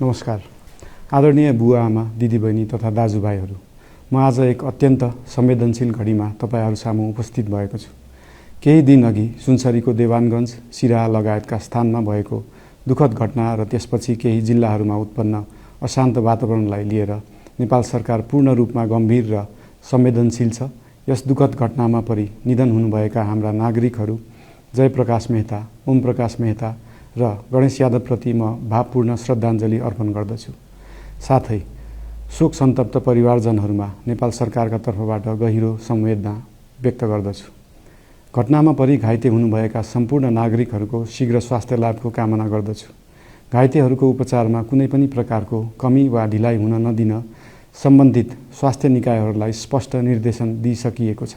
नमस्कार। आदरणीय बुवा आमा, दिदीबहिनी तथा दाजुभाइहरू, म आज एक अत्यन्त संवेदनशील घडीमा तपाईहरू सामु उपस्थित भएको छु। केही दिन अघि सुनसरीको देवानगञ्ज, सिराहा लगायतका स्थानमा भएको दुःखद घटना र त्यसपछि केही जिल्लाहरूमा उत्पन्न अशान्त वातावरणलाई लिएर नेपाल सरकार पूर्ण रूपमा गम्भीर र संवेदनशील छ। यस दुःखद घटनामा परि निधन हुनुभएका हाम्रा नागरिकहरू जयप्रकाश मेहता, ओम प्रकाश मेहता र गणेश यादवप्रति म भावपूर्ण श्रद्धाञ्जली अर्पण गर्दछु। साथै शोक सन्तप्त परिवारजनहरूमा नेपाल सरकारका तर्फबाट गहिरो संवेदना व्यक्त गर्दछु। घटनामा परि घाइते हुनुभएका सम्पूर्ण नागरिकहरूको शीघ्र स्वास्थ्य लाभको कामना गर्दछु। घाइतेहरूको उपचारमा कुनै पनि प्रकारको कमी वा ढिलाइ हुन नदिन सम्बन्धित स्वास्थ्य निकायहरूलाई स्पष्ट निर्देशन दिइसकिएको छ।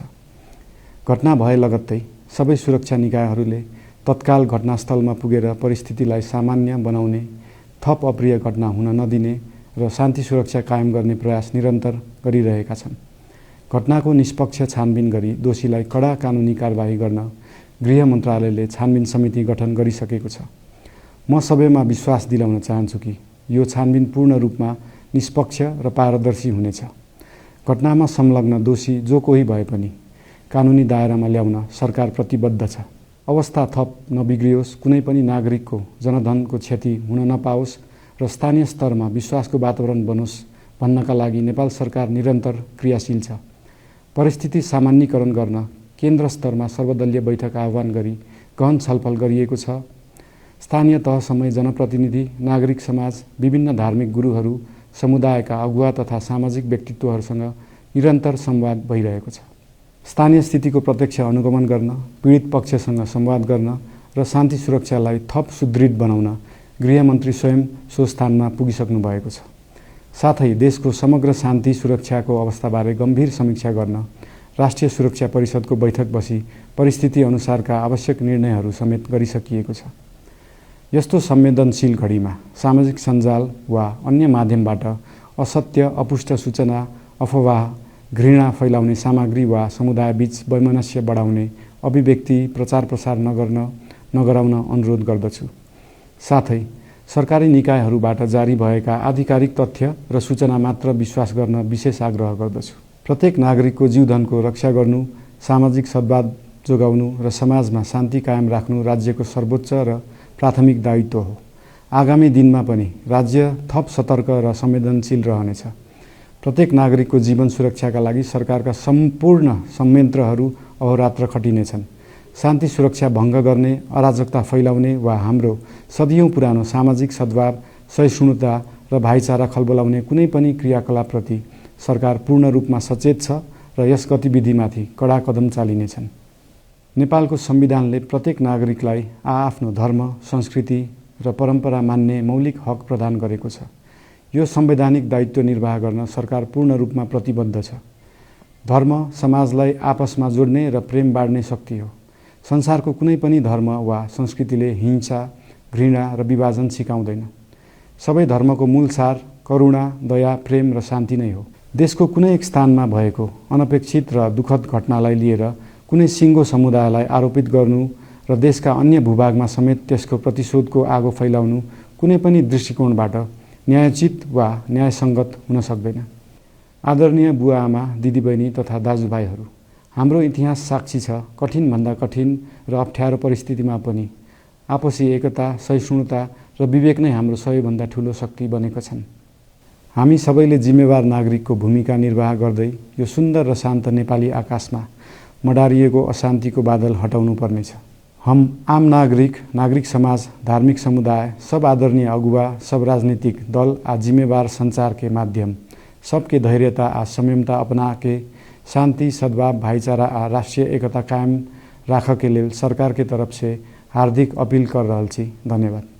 घटना भए लगत्तै सबै सुरक्षा निकायहरूले तत्काल घटनास्थलमा पुगेर परिस्थितिलाई सामान्य बनाउने, थप अप्रिय घटना हुन नदिने र शान्ति सुरक्षा कायम गर्ने प्रयास निरन्तर गरिरहेका छन्। घटनाको निष्पक्ष छानबिन गरी दोषीलाई कडा कानुनी कारबाही गर्न गृह मन्त्रालयले छानबिन समिति गठन गरिसकेको छ। म सबैमा विश्वास दिलाउन चाहन्छु कि यो छानबिन पूर्ण रूपमा निष्पक्ष र पारदर्शी हुनेछ। घटनामा संलग्न दोषी जो कोही भए पनि कानुनी दायरामा ल्याउन सरकार प्रतिबद्ध छ। अवस्था थप नबिग्रियोस्, कुनै पनि नागरिकको जनधनको क्षति हुन नपाओस् र स्थानीय स्तरमा विश्वासको वातावरण बनोस् भन्नका लागि नेपाल सरकार निरन्तर क्रियाशील छ। परिस्थिति सामान्यीकरण गर्न केन्द्र स्तरमा सर्वदलीय बैठक आह्वान गरी गहन छलफल गरिएको छ। स्थानीय तहसम्मै जनप्रतिनिधि, नागरिक समाज, विभिन्न धार्मिक गुरुहरू, समुदायका अगुवा तथा सामाजिक व्यक्तित्वहरूसँग निरन्तर संवाद भइरहेको छ। स्थानीय स्थितिको प्रत्यक्ष अनुगमन गर्न, पीडित पक्षसँग संवाद गर्न र शान्ति सुरक्षालाई थप सुदृढ बनाउन गृहमन्त्री स्वयं सो स्थानमा पुगिसक्नु भएको छ। साथै देशको समग्र शान्ति सुरक्षाको अवस्थाबारे गम्भीर समीक्षा गर्न राष्ट्रिय सुरक्षा परिषदको बैठक बसी परिस्थिति अनुसारका आवश्यक निर्णयहरू समेत गरिसकिएको छ। यस्तो संवेदनशील घडीमा सामाजिक सञ्जाल वा अन्य माध्यमबाट असत्य, अपुष्ट सूचना, अफवाह, घृणा फैलाउने सामग्री वा समुदायबीच वैमनस्य बढाउने अभिव्यक्ति प्रचार प्रसार नगराउन अनुरोध गर्दछु। साथै सरकारी निकायहरूबाट जारी भएका आधिकारिक तथ्य र सूचना मात्र विश्वास गर्न विशेष आग्रह गर्दछु। प्रत्येक नागरिकको जीवधनको रक्षा गर्नु, सामाजिक सद्भाव जोगाउनु र समाजमा शान्ति कायम राख्नु राज्यको सर्वोच्च र प्राथमिक दायित्व हो। आगामी दिनमा पनि राज्य थप सतर्क र संवेदनशील रहनेछ। प्रत्येक नागरिकको जीवन सुरक्षाका लागि सरकारका सम्पूर्ण संयन्त्रहरू अहोरात्र खटिनेछन्। शान्ति सुरक्षा भङ्ग गर्ने, अराजकता फैलाउने वा हाम्रो सदियौं पुरानो सामाजिक सद्भाव, सहिष्णुता र भाइचारा खलबलाउने कुनै पनि क्रियाकलापप्रति सरकार पूर्ण रूपमा सचेत छ र यस गतिविधिमाथि कडा कदम चालिनेछन्। नेपालको संविधानले प्रत्येक नागरिकलाई आआफ्नो धर्म, संस्कृति र परम्परा मान्ने मौलिक हक प्रदान गरेको छ। यो संवैधानिक दायित्व निर्वाह गर्न सरकार पूर्ण रूपमा प्रतिबद्ध छ। धर्म समाजलाई आपसमा जोड्ने र प्रेम बाँड्ने शक्ति हो। संसारको कुनै पनि धर्म वा संस्कृतिले हिंसा, घृणा र विभाजन सिकाउँदैन। सबै धर्मको मूल सार करुणा, दया, प्रेम र शान्ति नै हो। देशको कुनै एक स्थानमा भएको अनपेक्षित र दुःखद घटनालाई लिएर कुनै सिङ्गो समुदायलाई आरोपित गर्नु र देशका अन्य भूभागमा समेत त्यसको प्रतिशोधको आगो फैलाउनु कुनै पनि दृष्टिकोणबाट न्यायोचित वा न्यायसङ्गत हुन सक्दैन। आदरणीय बुवा आमा, दिदीबहिनी तथा दाजुभाइहरू, हाम्रो इतिहास साक्षी छ कठिनभन्दा कठिन र अप्ठ्यारो परिस्थितिमा पनि आपसी एकता, सहिष्णुता र विवेक नै हाम्रो सबैभन्दा ठूलो शक्ति बनेका छन्। हामी सबैले जिम्मेवार नागरिकको भूमिका निर्वाह गर्दै यो सुन्दर र शान्त नेपाली आकाशमा मडारिएको अशान्तिको बादल हटाउनु पर्नेछ। हम आम नागरिक, नागरिक समाज, धार्मिक समुदाय, सब आदरणीय अगुवा, सब राजनीतिक दल आ जिम्मेवार संचार के माध्यम सबके धैर्यता आ संयमता अपना के शांति, सद्भाव, भाईचारा आ राष्ट्रीय एकता कायम राख के लेल सरकार के तरफ से हार्दिक अपील कर रहल छी। धन्यवाद।